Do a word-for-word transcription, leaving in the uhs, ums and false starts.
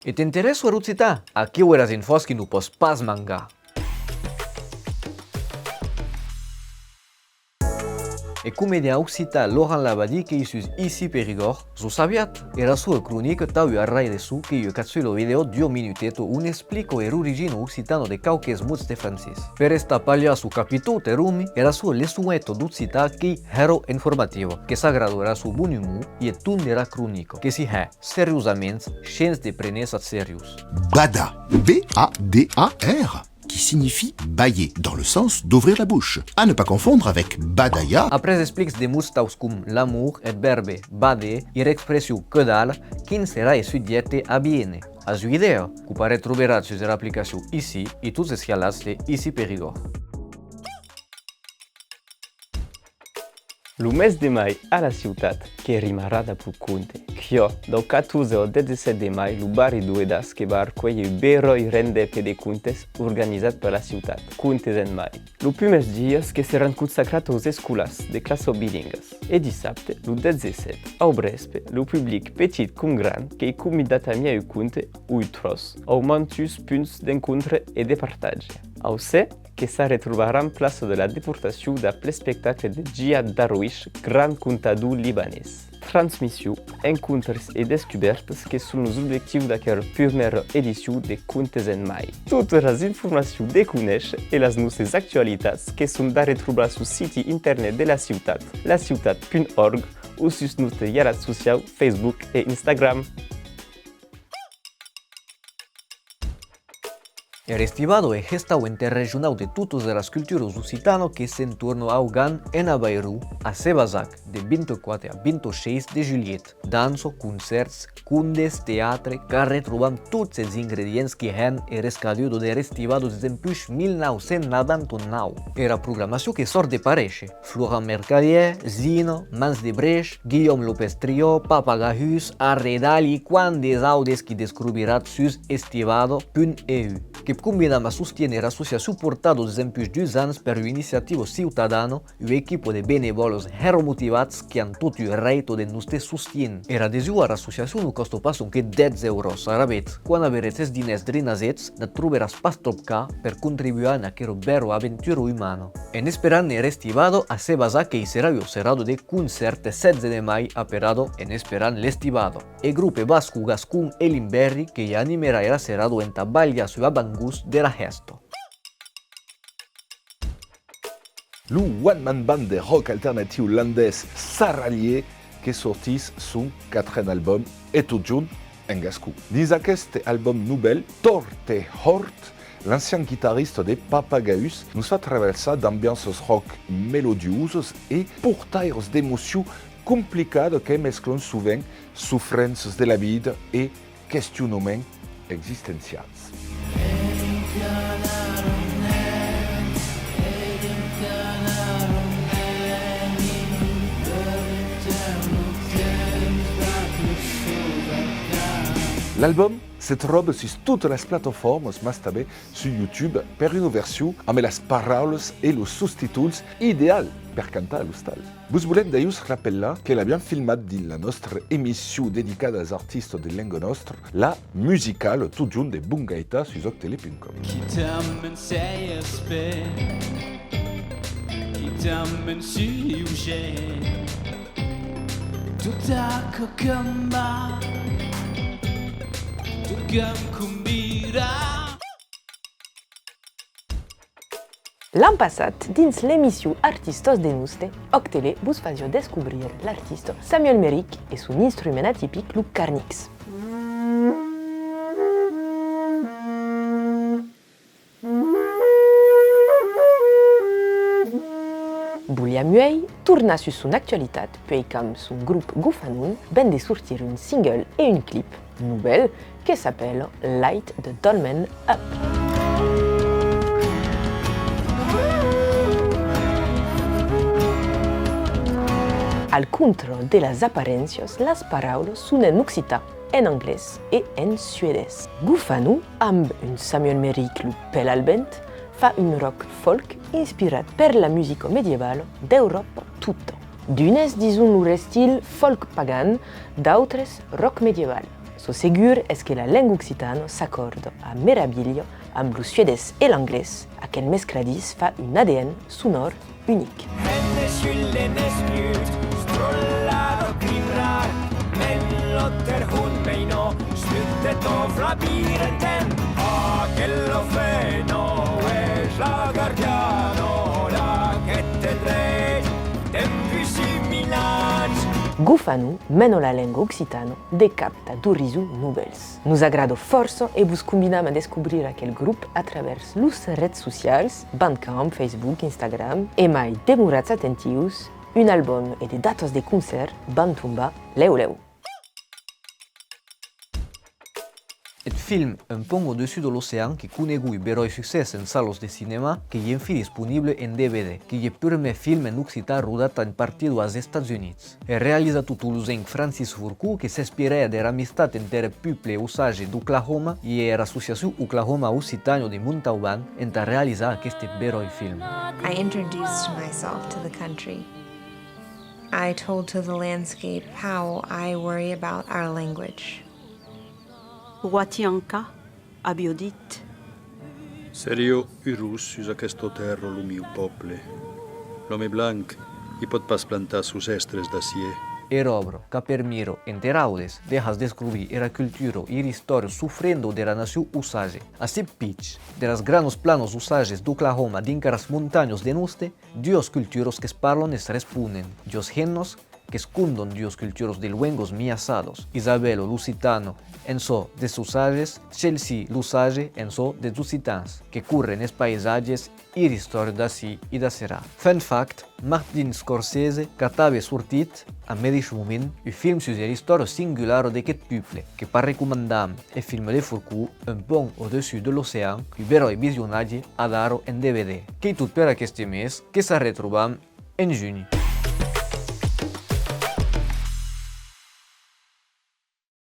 E t'interèssa er occitan? Aquiu eras infòs qui non pòs pas mangar. E comedian occitan Laurent Labadie qu'ei sus ICI Perigòrd, zo sabiatz? Era soa cronica tà ua arrèr de son qu'ei ua capsula vidèo d'ua minuteta on explica era origina occitana de quauques mots de francés. Per estar palhar son capitau ter òmi, era soa leçoneta d'occitan qu'ei hèra informativa, que s'agrada era soa bon umor e eth ton dera cronica, que si hè, seriosament, shens de préner-s'ac seriós. Badar, B A D A R, qui signifie bâiller, dans le sens d'ouvrir la bouche, à ne pas confondre avec badaya. Après explics de mots taus com l'amor, eth vèrbe bader, era expression que dalle, quin serà eth subjècte a viéner. As ua idèa? Que'u retroberatz sus era aplicacion ICI e tots es hialats de ICI Perigòrd. Lo mes de mai a la ciutat que rimarà dab lo conte. Quiò, dau catorze au dètz-e-sèt de mai, lo barri d'Oedas que va arcuélher un beròi rendèp de contes organizat per la ciutat, Contes en Mai. Lo prumèrs dias que seràn consacrats aus escolars de classa bilingas e dissabte, lo dètz-e-sèt, au vrèspe, lo public petit com grand qu'ei convidat a miar un conte o un tròç aus mantuns punts d'encontre e de partatge. Au ser, que s'arretrobaràn plaça de la Deportacion dab l'espectacle de Jihad Darwish, grand contador libanés. Transmission, encontres e descubèrtas que son los objectius d'aquera prumèra edicion de Contes en Mai. Totas las informacions de conéisher e las nossas actualitats que son d'arretrobar sul siti internet de la ciutat, laciutat punt org, o sus nòste hialat sociau Facebook e Instagram. Er estivada e hestau interregionau de totas eras culturas occitanas que s'entorna augan en Avairon, a Sebasac, de vint-e-quate a vint-e-sheis de julhet. Dança, concèrts, condes, teatre, qu'arretrobam tots es ingredients qui hèn er escaduda der estivada desempuish mil nau cents nauanta nau. Era programacion que sòrt de paréisher. Florent Mercadier, Zina, Mans de Breish, Guillaume Lopez Trio, Papa Gahús, Arredalh e quant des autes qui descrobiratz sus estivada punt E U. Que'vs convidam a sostiéner era associacion portada desempuish dus ans per ua iniciativa ciutadana, ua equipa de benevòles hèra motivats qui an tot ua rèita deth nòste sostien. Era adesion ara associacion non còsta pas sonque dètz euros, alavetz, quan averetz es dinèrs drin asets, n'at troberatz pas tròp car per contribuar en aquera bèra aventura umana. En esperant er estivada, a Sebasac que i serà ua serada de concèrt eth setze de mai aperada En esperant l'estivada. Eth grope basco gascon Elimberri que i animerà era serada entà balhar sus avant-gost dera hèsta. Lo one-man band de rock alternatiu landés Sarralié que sortís son quatren album e totjorn en gascon. Dins aqueste album novèl, Tòrt e Hòrt, l'ancian guitarrista de Papa Gahús nos fa traversar d'ambianças rock melodiosas e portaires d'emocion complicadas que mesclan sovent sofrenças de la vida e questionaments existencials. L'album se tròba sus totas las plataformas, mas tanben sus YouTube, per una version amb las paraulas e los sostitols, ideal per cantar a l'ostal. Vos volem dajós rapelar que l'aviam filmat dins la nòstra emission dedicada als artistas de lenga nòstra, la musicala Totjorn de bon gaitar sus òctele punt com. Qui t'aime sèi espè, qui t'aime sui uge, tot aquò que va, tot que em convida. L'an passat, dins l'emission Artistas de Noste, Òctele vos fasiá descobrir l'artista Samuel Meric e son instrument atipic, lo carnix. Voliam uèi tornar sus son actualitat, puèi qu'amb son grop Gofanon ven de sortir un single e un clip novèl que s'apèla Light the Dolmen Up. Al contra de las aparéncias, las paraulas son en occitan, en anglés e en suedés. Gofanon, amb un Samuel Meric lo pèl al vent, fa un rock folk inspirat per la musica medievala d'Euròpa tota. D'unes dison lor estil folk pagan, d'autres rock medieval. Çò segur es que la lenga occitana s'acòrda a meravilha amb lo suedés e l'anglés, aquel mescladís fa un A D N sonòr unic. Gofano mena la lenga occitana de cap tà d'orizonts novèls. Nos agrada fòrça e vos convidam a descobrir aquel grop a travèrs los rets socials, Bandcamp, Facebook, Instagram, e mai demoratz atentius, un album e de datas de concèrt van tombar lèu lèu. Eth film Un pont au-dessus de l'océan, que conegui beròi succès en salas de cinèma, qu'ei enfin disponible en D V D, qu'ei eth prumèr film en occitan rodat en partida as Estats Units. Eth realizator tolosenc Francis Fourcou, que s'inspirèc dera amistat enter eth pòble Osage d'Oklahoma e era associacion Oklahoma Occitània de Montauban entà realizar aqueste beròi film. I introduced myself to the country. I told to the landscape how I worry about our language. Roatianca, aviá dit. Seriá urós sus aquesta tèrra lo miu pòble. L'òme blanc i pòt pas plantar sos èstres d'acièr. Era òbra qu'a per mira, enter audes, de hà's descrobir era cultura e era istòria sofrenda dera nacion Osage. A sèt pics, de las granas planas Osages d'Oklahoma dinc a las montanhas de noste, duas culturas que's parlan e's responen, duas hemnas que's condan, duas culturas de luengas miaçadas, Isabèla l'occitana en çò des Osages, Chelsea l'Osage en çò des Occitans, que corren es païsatges e era istòria d'ací e d'acerà. Fun fact, Martin Scorsese qu'a tanben sortit, ath medish moment, un film sus era istòria singulara d'aqueth pòble, que pas recomandam, eth film de Fourcou, Un pont au-dessus de l'océan, un beròi visionatge adara en D V D. Qu'ei tot per aqueste mes, que s'arretrobam en juni.